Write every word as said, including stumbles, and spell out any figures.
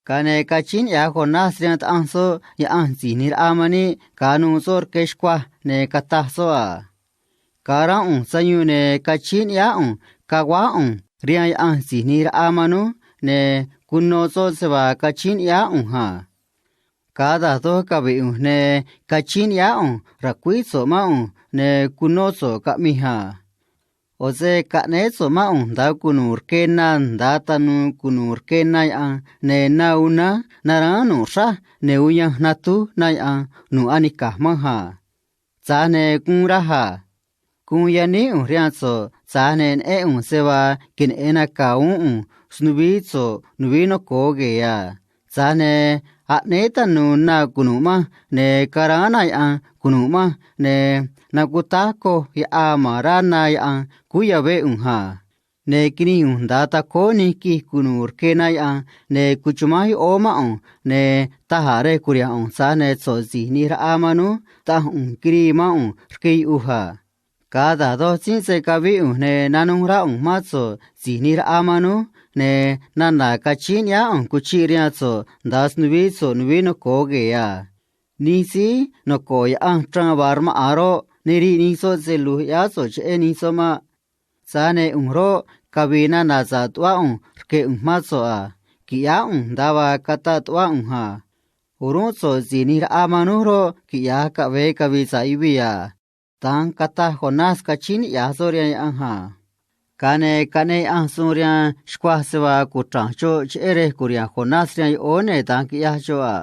Ga̱a ne̱ cachíín niꞌya̱j Jonás rihaan Taꞌanj soꞌ Yaꞌanj Si̱j ꞌNi̱j Raꞌa man níꞌ ga̱a nuû soꞌ rque xcuaj, ne̱ cataj soꞌ a: “Ga̱a rá ꞌu̱nj sayuun, ne̱ cachíín niꞌyáá ꞌu̱nj caguáj ꞌu̱nj rihaan Yaꞌanj Si̱j ꞌNi̱j Raꞌa man núj, ne̱ cuno soꞌ se vaa cachíín niꞌyáá ꞌu̱nj a. Ga̱a da̱j doj cavi̱ꞌ ꞌu̱nj, ne̱ cachíín niꞌyáá ꞌu̱nj ra̱cuíj so̱ꞌ mán ꞌu̱nj, ne̱ cunó so̱ꞌ caꞌmij a. ꞌO̱ se caꞌnéé so̱ꞌ mán ꞌu̱nj nda̱a cunu̱u̱ rque na nda̱a tanu̱u̱ cunu̱u̱ rque na yaꞌa̱nj, ne̱ na unáj naráán nu̱ꞌ xráj, ne̱ uyanj natúj na yaꞌa̱nj nu̱ꞌ anica̱j manj a. Tza̱j ne̱ guun raj a. Guun yaníj ꞌu̱nj rihaan so̱ꞌ, tza̱j ne̱ neꞌén ꞌu̱nj se vaa queneꞌe̱n naca̱ uún ꞌu̱nj snuvií so̱ꞌ nuvií noco̱o gue̱e̱ a. Tza̱j ne̱ aꞌnéé tanu̱u̱ na cunu̱ꞌ manj, ne̱ caráán na yaꞌa̱nj cunu̱ꞌ manj, ne̱ nacutáj coj yaꞌaa ma̱n rá na yaꞌa̱nj cúú yavé ꞌu̱nj a. Ne̱ quinij ꞌu̱nj nda̱a tacóó nij quij cunu̱u̱ rque na yaꞌa̱nj, ne̱ cuchumáj yoꞌóó mán ꞌu̱nj, ne̱ taj a̱ rej cu̱riha̱nj ꞌu̱nj, tza̱j ne̱ so̱ꞌ Si̱j ꞌNi̱j Raꞌa man núj, Taꞌanj ꞌu̱nj quirii mán ꞌu̱nj rque yuꞌuj a. Ga̱a da̱j doj tzínꞌ se̱ caviꞌ ꞌu̱nj, ne̱ nanuj rá ꞌu̱nj mán so̱ꞌ Si̱j ꞌNi̱j Raꞌa man núj, ne̱ nana̱ cachíín niꞌyáá ꞌu̱nj cuchiꞌ rihaan so̱ꞌ nda̱a snuvií so̱ꞌ nuvií noco̱o gue̱e̱ a. Nij síí noco̱ꞌ Yaꞌanj chraan vaa rmaꞌa̱n roꞌ, ne riꞌ nij soꞌ se lu̱j ꞌyáá so̱ꞌ cheꞌé nij soꞌ maꞌ. Tza̱j ne̱ ꞌu̱nj roꞌ, cavi̱i̱ nana̱ sa̱ꞌ tuꞌvá ꞌu̱nj rque̱ ꞌu̱nj mán so̱ꞌ a. Qui̱ꞌyáá ꞌu̱nj nda̱a vaa cataꞌ tuꞌvá ꞌu̱nj a. O̱rúnꞌ so̱ꞌ Si̱j ꞌNi̱j Raꞌa man núj roꞌ, quiꞌya̱j caꞌve̱e cavi̱i̱ sa̱ꞌ yuvii̱ a. Da̱nj cataj Jonás cachíín niꞌya̱j soꞌ rihaan Yaꞌanj a. Ga̱a ne̱ caꞌneꞌ Yaꞌanj suun rihaan xcuaj se vaa cuchra̱nj xoꞌ cheꞌé rej cu̱riha̱nj Jonás rihaan yoꞌóó, ne̱ da̱nj quiꞌyaj xoꞌ a.